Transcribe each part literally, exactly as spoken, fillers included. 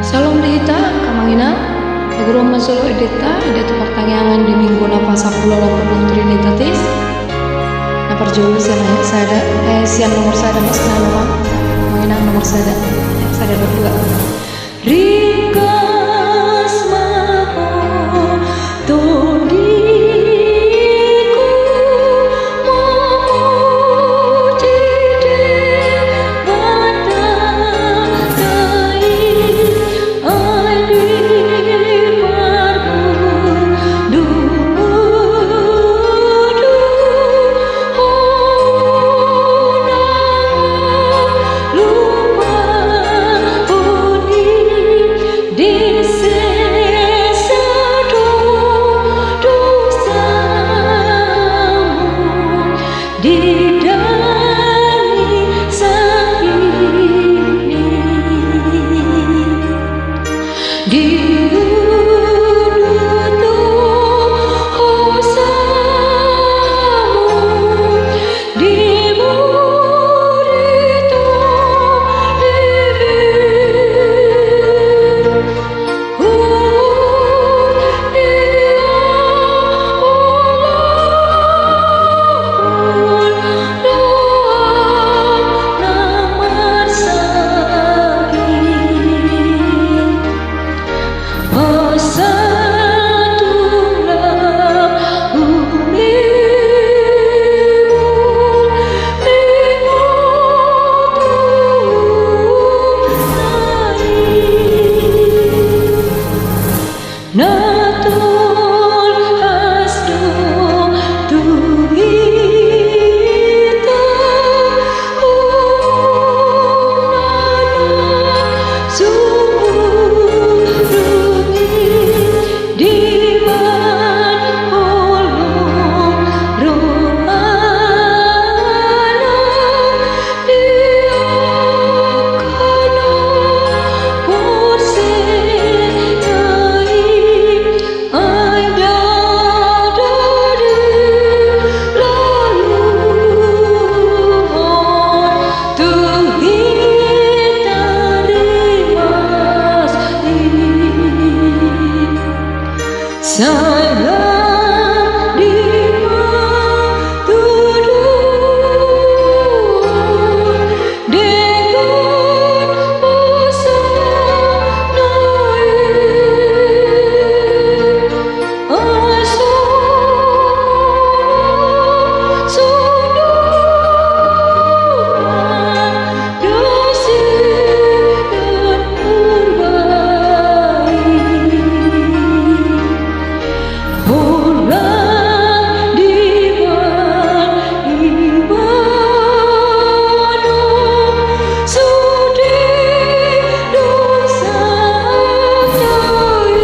Syalom di hita, amang inang. Paguruhon ma jolo endenta, ende tu partangiangan di Minggu na pasampulu opat Trinitatis. Na parjolo sian ayat sada, eh, sian nomor sada, Mas, na nomor, amang inang, nomor sada. Ayat sada, dua. Ringgas ma ho, Tondiku, mamuji Debata i, ai di parpudundu, unang lupa hami. Disesa do dosamu di dami sahini. Di ulu tu hosamu. Sai lam di patuduhon denggan pasana i, asa sonang sondoman dasi dan purba i. Holan dibahen ibana sude dosanta i.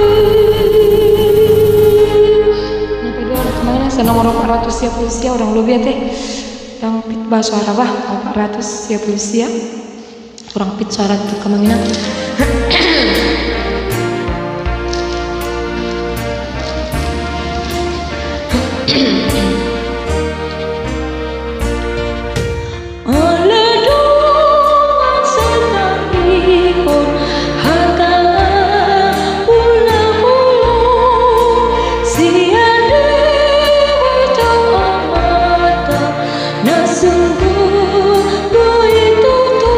Yang kedua, amang inang, sian nomor opat ratus sia pulu sia, hurang lobi ate. Hurang pit ba soara ba, opat ratus sia pulu sia. Hurang pit soara tu amang inang. Alai dongan satanihon hata ulang-ulang sian Debata Amanta na sungkun do i tutu.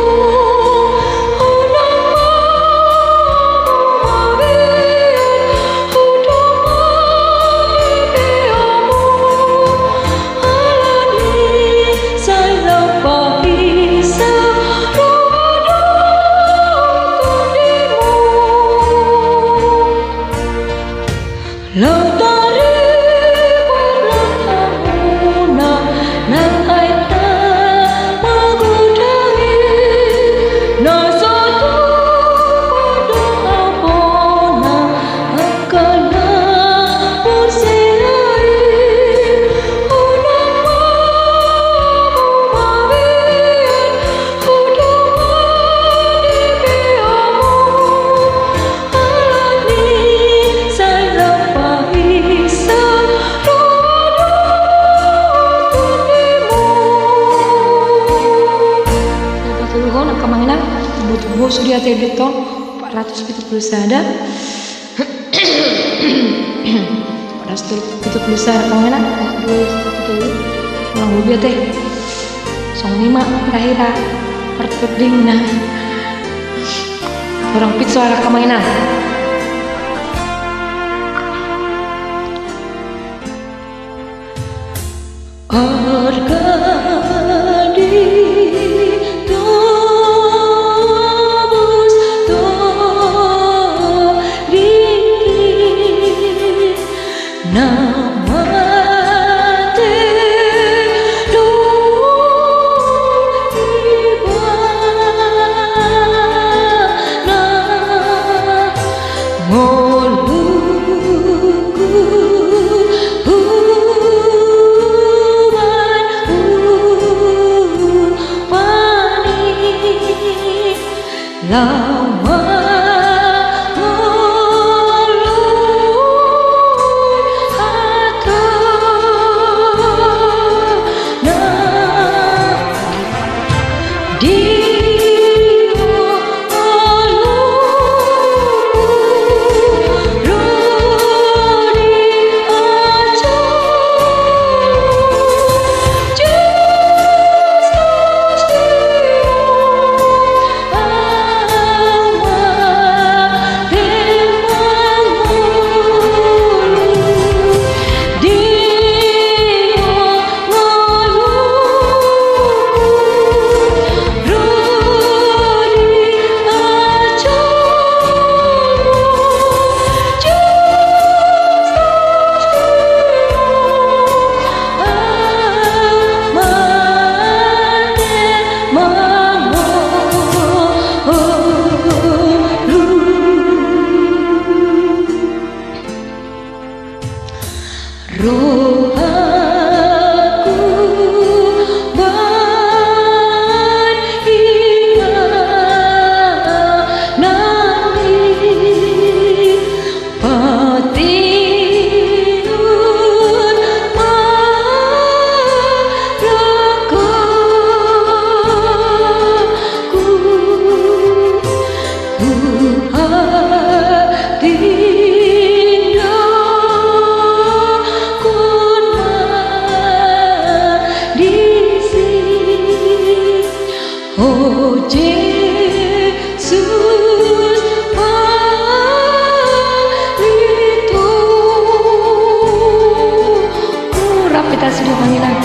Unang ma hamu mabiar hu dongan ni beamu, alani sai lam pahinsa do adong tondimu. Laho taripar lam hamuna nang aek na magodang i, na so tupa do ampona angka na porsea i. Unang ma hamu mabiar hu dongan ni beamu, alani sai lam pahinsa do adong tondimu. Patoluhon, amang inang, tubu-tubu sude ate, beton. Empat ratus pitu pulu sada. Empat ratus pitu pulu sada, kau enak? Dua, satu, dua. Ulang hobi ate. Songon i ma terakhir, part perding na. Orang pizza arah kau enak. Arga di tobus toringgit na mate do ibana. Ngolungku hubaen upani, laho mangolu hatana. Di Rohaku baen inganan i, patiur ma rohaku. Huhatindangkon ma disi, o Jesus Palutu. Rap hita sude mangilang.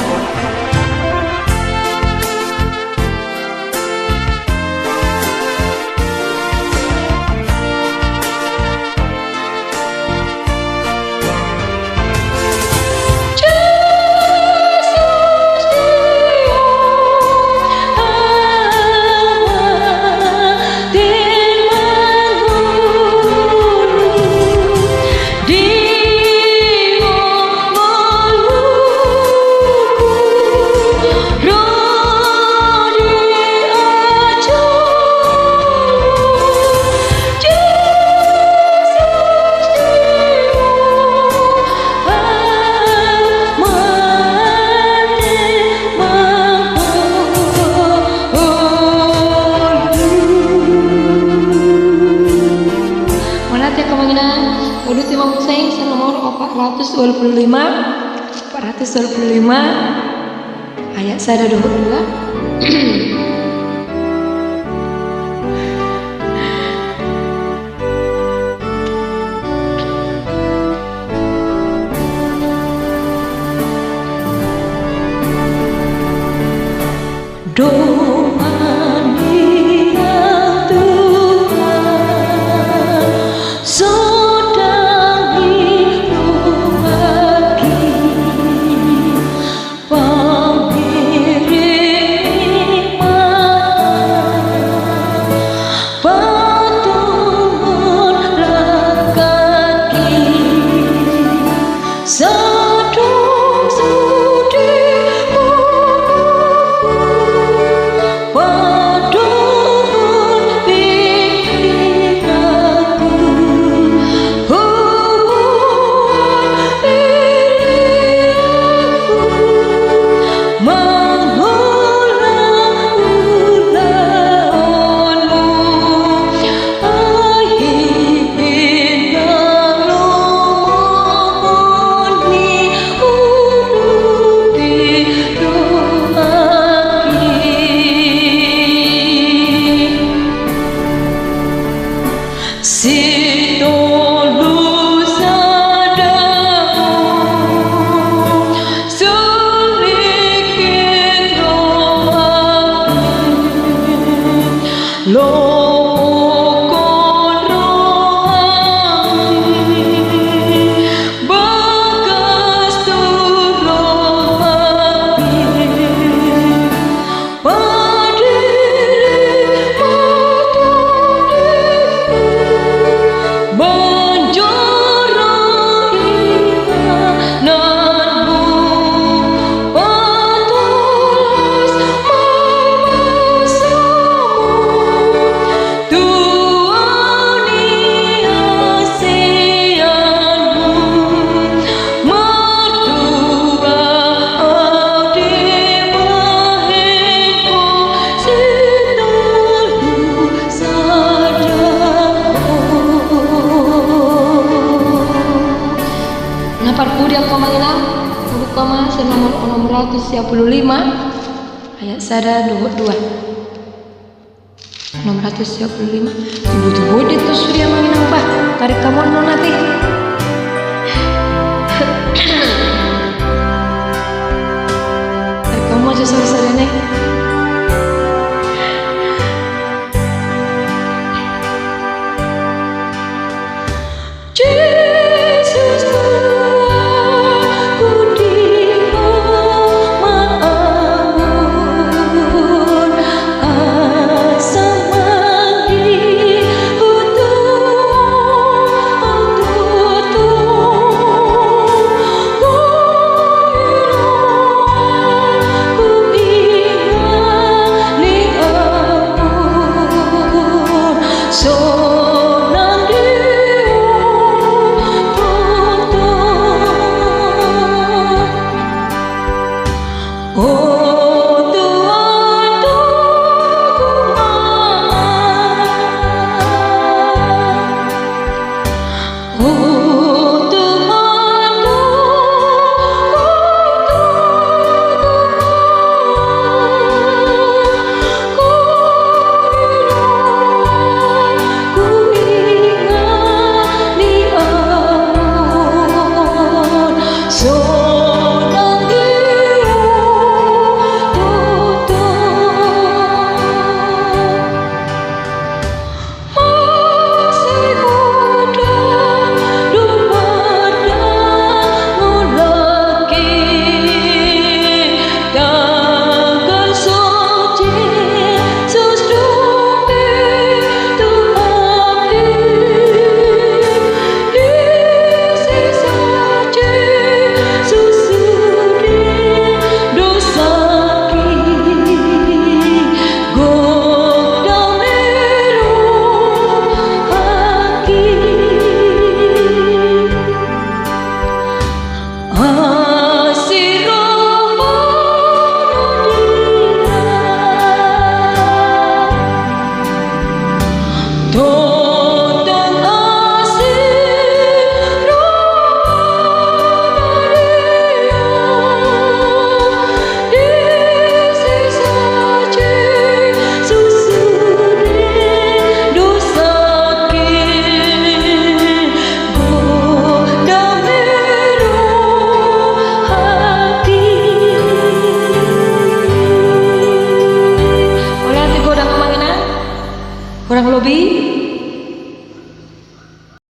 Mauliate ma amang inang. Uduti ma musik si nomor opat ratus dua puluh lima, opat ratus dua puluh lima, ayat sada dohot dua. Dongan ni Tuhan, sonang ni rohangki, pangiring ni mata, patongon langkangki. Sadong sude Enam ratus tiga puluh lima, ayat sada dohot dua. Enam ratus tiga puluh lima. Tibu-tibu dia tu suria manginang bah. Tarik kamu nona ti. Tarik kamu aja sore-sore nih. Jesus Tuhan, ku di ma amun asa mangihut Tuhan, Tuhan, ku hiras, ku ingani amun sonang di huta. O Tuhan, Tuhan, o Tuhan, Tuhan, Tuhan. Olo, ate godang amang inang. Kurang lobi